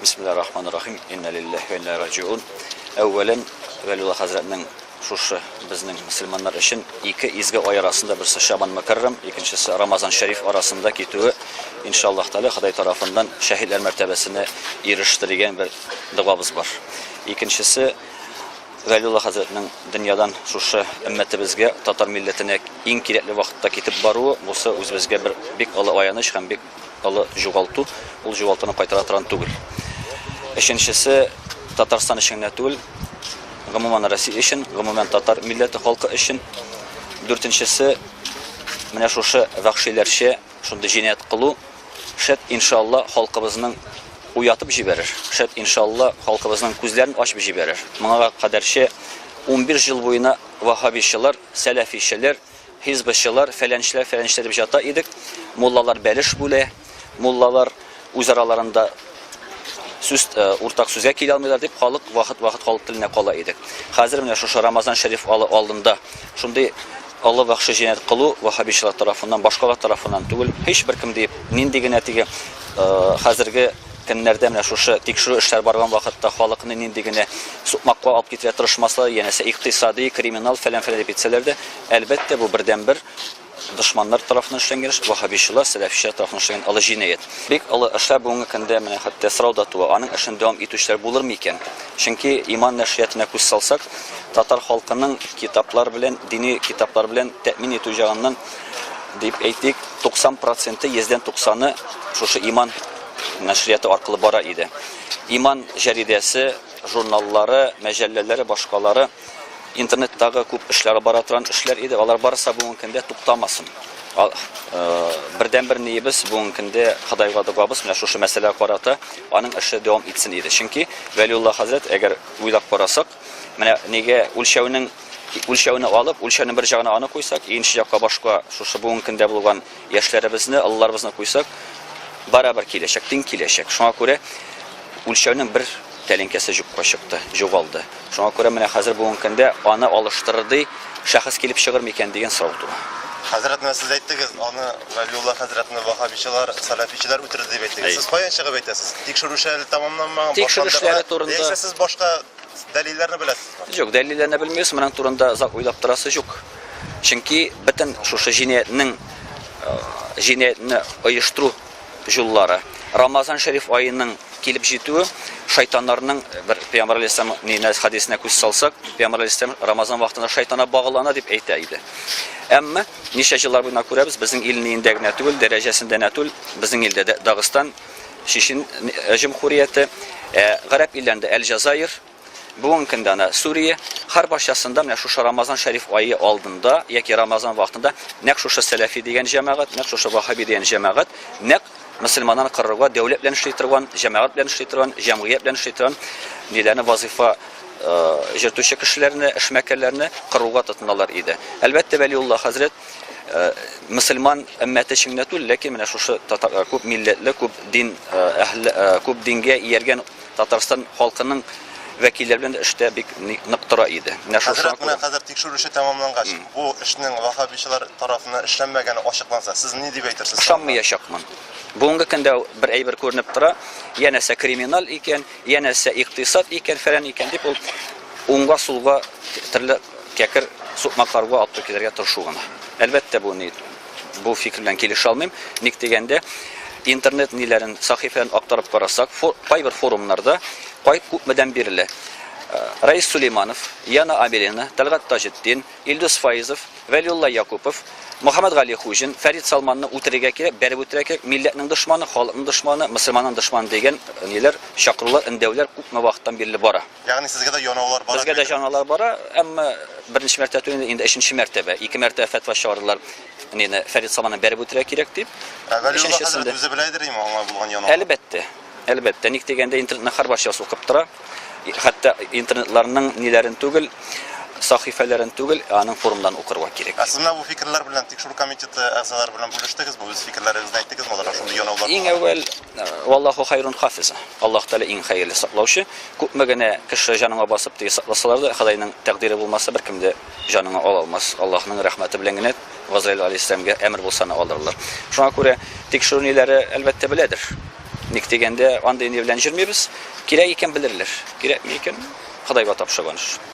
Бисмиллаһир рахманир рахим. Инна лиллаһи ва инна раҗиун. Әүвәлән Вәлиулла хәзрәтнең шушы безнең мөселманнар өчен ике изге ай арасында берсе Шабан Мөкәррәм, икенчесе Рамазан Шәриф арасында китүе иншаллаһ Тәгалә Ходай тарафыннан шәһидләр мәртәбәсенә иреште дигән бер догабыз бар. Икенчесе Вәлиулла хәзрәтнең дөньядан шушы өммәтебезгә, татар милләтенә иң кирәкле вакытта китеп баруы, бусы үзебезгә бер бик олы аяныч һәм бик олы югалту. Ул югалтуны кайтара торган түгел. Өченчесе, Татарстан өчен генә түгел, гомумән Россия өчен, гомумән татар милләте халкы өчен. Дүртенчесе, менә шушы вәхшиләрчә шундый җинаять кылу, шәт, иншалла, халкыбызның уятып җибәрер. Шәт, иншалла, халкыбызның күзләрен ачып җибәрер. Моңа кадәрче 15 ел буена ваһһабичылар, сәләфичеләр, хизбычылар, фәләнчеләр, фәләнчеләр дип җата идек. Муллалар бәлеш бүлә, муллалар үз араларында сүз э, уртак сүзгә килә алмыйлар дип халык вакыт-вакыт халык теленә кала идек. Хәзер менә шушы Рамазан шәриф алы алдында шундый олы вәхши җинаять кылу ваһһабичылар тарафыннан, башкалар тарафыннан түгел, һич беркем диеп, нинди генә теге э, хәзерге көннәрдә менә шушы тикшерү эшләр барган вакытта халыкны нинди генә сукмакка алып китәргә тырышмасалар, янәсе икътисади, криминал фәлән-фәлән дип әйтсәләр дә, әлбәттә, бу бердәнбер дошманнар тарафыннан эшләнгән эш, ваһһабичылар, сәләфчеләр тарафыннан эшләнгән олы җинаять. Бик олы эшләр бүгенге көндә менә хәтта сорау да туа, аның эшен дәвам итүчеләр булыр микән? Чөнки Иман нәшриятына күз салсак, татар халкының китаплар белән, дини китаплар белән тәэмин итү җагыннан дип әйтик, 90 проценты, йөздән туксаны шушы Иман нәшрияты аркылы бара иде. Иман җәридәсе, журналлары, мәҗәлләләре, башкалары интернеттагы күп эшләр бара торган эшләр иде. Алар барысы бүгенге көндә туктамасын. Бердәнбер ниебез бүгенге көндә Ходайга догабыз менә шушы мәсьәләгә карата аның эше дәвам итсен иде. Чөнки Вәлиулла хәзрәт, әгәр уйлап карасак, менә нигә үлчәүнең үлчәүне алып, үлчәүнең бер җагына аны куйсак, икенче якка башка шушы бүгенге көндә булган яшьләребезне, олыларыбызны куйсак, барабер киләчәк, тиң киләчәк. Шуңа күрә үлчәүнең бер тәлинкәсе юкка чыкты, югалды. Шуңа күрә менә хәзер бүгенге көндә аны алыштырырдай шәхес килеп чыгыр микән дигән сорау туа. Хәзрәт, менә сез әйттегез, аны Вәлиулла хәзрәтне ваһһабичылар, сәләфичеләр үтерде дип әйттегез. Сез каян чыгып әйтәсез? Тикшерү эше әле тәмамланмаган, Тикшерү эшләре турында. Яисә сез башка дәлилләрне беләсезме? Юк, дәлилләрне белмибез, моның турында озак уйлап торасы юк. Чөнки бөтен шушы җинаятьнең җинаятьне оештыру юллары. Рамазан шәриф аеның килеп җитүе шайтаннарның бер Пәйгамбәр алейһиссалам нинә хәдисенә күз салсак, Пәйгамбәр алейһиссалам Рамазан вакытында шайтаннар баглана дип әйтә иде. Әмма ничә еллар буена күрәбез, безнең ил ниендә генә түгел, дәрәҗәсендә генә түгел, безнең илдә дә Дагыстан, Чечен җөмһүрияте, гарәп илләрендә Әл-Җазаир, Бүгенге көндә ана Сүрия һәр барчасында менә шушы Рамазан шәриф ае алдында яки Рамазан вакытында нәкъ шушы сәләфи дигән җәмәгать, нәкъ шушы ваһһаби дигән җәмәгать, нәкъ мөселманнарны кырырга дәүләт белән эшли торган, җәмәгать белән эшли торган, җәмгыять белән эшли торган ниләрне вазифа җөртүче кешеләрне, эшмәкәрләрне кыруга тотыналар иде. Әлбәттә, Вәлиулла хәзрәт мөселман өммәте өчен генә түгел, ләкин менә шушы татар күп милләтле, күп дин әһле, күп дингә ияргән Татарстан халкының вәкилләре белән дә эштә бик нык тора иде. Менә шушы Хәзрәт, менә хәзер тикшерү эше тәмамлангач, бу эшнең ваһһабичылар тарафыннан эшләнмәгәне ачыкланса, сез ни дип әйтерсез? Ышанмыячакмын. Бүгенге көндә бер әйбер күренеп тора, янәсе криминаль икән, янәсе икътисад икән, фәлән икән дип ул уңга-сулга төрле кәкер сукмакларга алып килергә тырышу гына. Әлбәттә, бу ни бу фикер белән килешә алмыйм. Ник дигәндә, интернет ниләрен, сәхифәләрен актарып карасак, кайбер форумнарда кай күпмедән бирле э, Раис Сулейманов, Яна Амелина, Тәлгать Таҗетдин, Илдус Фаизов, Вәлиулла Якупов, Мөхәммәд Гали Хуҗин, Фәрид Салманны үтерергә кирәк, бәреп үтерергә кирәк, милләтнең дошманы, халыкның дошманы, мөселманның дошманы дигән э, ниләр, чакырулар, өндәүләр күпме вакыттан бирле бара. Ягъни сезгә дә янаулар бара. Безгә дә янаулар бара, әмма беренче мәртәбә түгел, инде өченче мәртәбә. Ике мәртәбә фәтва чыгардылар. Нине Фәрид Салманны бәреп үтерә кирәк дип. Ә Вәлиулла хәзрәт үзе белә идер инде аңа булган янауны. Әлбәттә. Әлбәттә, ник дигәндә интернетны һәрбарчасы укып тора. Хәтта интернетларның ниләрен түгел, сахифәләрен түгел, аның форумнан укырга кирәк. Ә сез менә бу фикерләр белән тикшерү комитеты әгъзалары белән бүлештегезме? Үз фикерләрегезне әйттегезме аларга шундый янаулар? Иң әүвәл Валлаху хайрун хафиза. Аллаһ Тәгалә иң хәерле саклаучы. Күпме генә кеше җаныңа басып теге сакласалар да, Ходайның тәкъдире булмаса, беркем дә җаныңа ала алмас. Аллаһның рәхмәте белән генә Газраил алейһиссәламгә әмер булса аны алырлар. Шуңа күрә тикшерү ниләре, әлбәттә, беләдер. Ник дигәндә, андый ни белән йөрмибез. Кирәк икән белерләр. Кирәкми икән, Ходайга тапшырган эш.